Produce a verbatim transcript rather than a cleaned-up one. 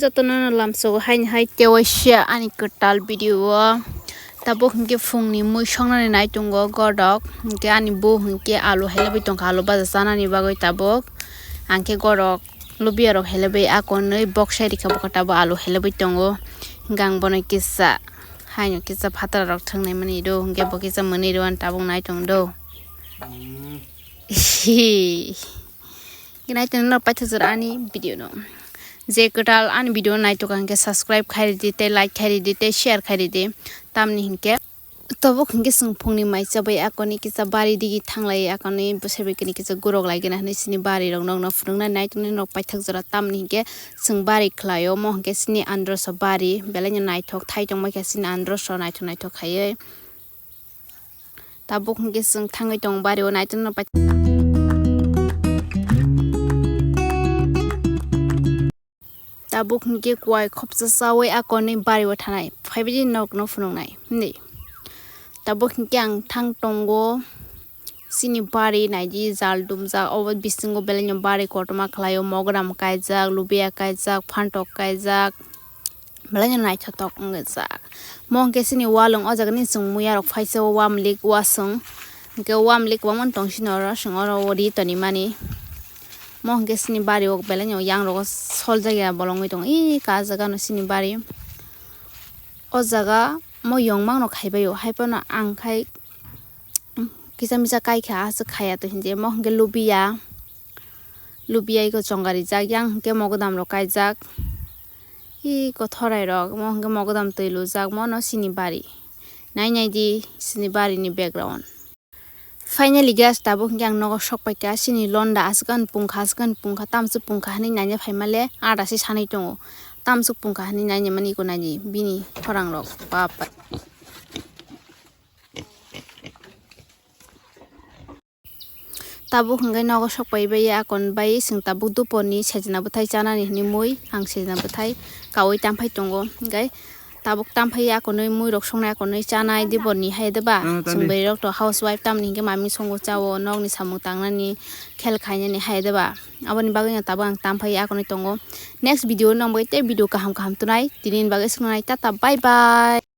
Jotono no lamsogo haini hai tewaisa ani kwtal video o. Tabuk hinkhe phungni mui songnani nai tongo godok. Hinkhe ani bo hinkhe alu helebwi tongkha, alu baja chanani bagwi tabuk. Ang khe godok lubiyarok helebwi akonwi boksai rikha bokha tabuk alu helebwi tongo. Hinkhe ang bono kisa haino kisa phatararok thwngnaimani do, hinkhe bo kisa mwnwi rw ani tabuk nai tong do. Nai tongno paithago ani video no. Je kwtal ani video naitok hinkhe subscribe khairidi tei like khairidi tei share khairidi. Tamni hinkhe tabuk hinkhe chwng phungni mai chabai akoni kisa bari digi thanglai akoni bwsai bai kini kisa gurok lai gana hinwi chini bari rok nokno phunuknai nai tongni nok paithak jora tamni hinkhe chwng bari khlaio mo hinkhe chini androso bari belai no naithok thai tongbai kha chini androso naithok naithok khaiwi. Tabuk hinkhe chwng thangwi tongo bari o naitok no pai. Tabuk hinkhe kuai khopsa chawi akonwi bari o thanai phaibaidi nok no phunuknai hinwi. Tabuk hinkhe ang thang tongo chini bari naidi jal dumjak obo bisingo belai no bari kotorma khlaio mogram kaijak lubiya kaijak phantok kaijak. Belai no naithotok wngwi jak. Mo hwnkhe chini walong o jaga ni chwng muya rok phaisa o wamlik wasong. Hwnkhe wamlik kwbangma tong sini oro chwng oro o ri tonwi mani. Mo hwnkhe chini bari o belai no yang rogo soljak ya bolongwi tongo. Ee ka jaga no chini bari. O jaga mo yong mangno khaibai o. Haiphano ang khai kisa misa kaikha aswk khaya to hinje. Mo hwnkhe lubiya. Lubiya iko chonga rijak. Yang hwnkhe mogodam rok kaijak. Hi, kothorai rok, mo hwnkhe mogodam twi lujak, mono chini bari. Nai nai di chini bari ni background. Finally guys, tabuk hwnkhe ang nogo sok paikha, chini londa aswk ani pungkha, aswk ani pungkha, tamswk pungkha hinwi naina phaimale, ada se sanwi tongo. Tamswk pungkha hinwi naina mani iko nai di, bini khorang rok, bap bai. Tabuk hwnkhe nogo sok pai bai akon bai chwng tabuk dupor ni sejna bwthai chanani hinwi mui ang sejna bwthai kaui tamphai tongo hwnkhe tabuk tamphai akonwi mui rok songnai akonwi chanai dibor ni hai deba. Ano tani. Chwng bwrwi rok to house wife tamni hinkhe maming songo chao nok ni samung tangnani khel khainani hai deba aboni bagwi no tabuk ang tamphai akonwi tongo next video no bai tei video kaham kaham tunai tini ni bagwi swknai tata bye bye.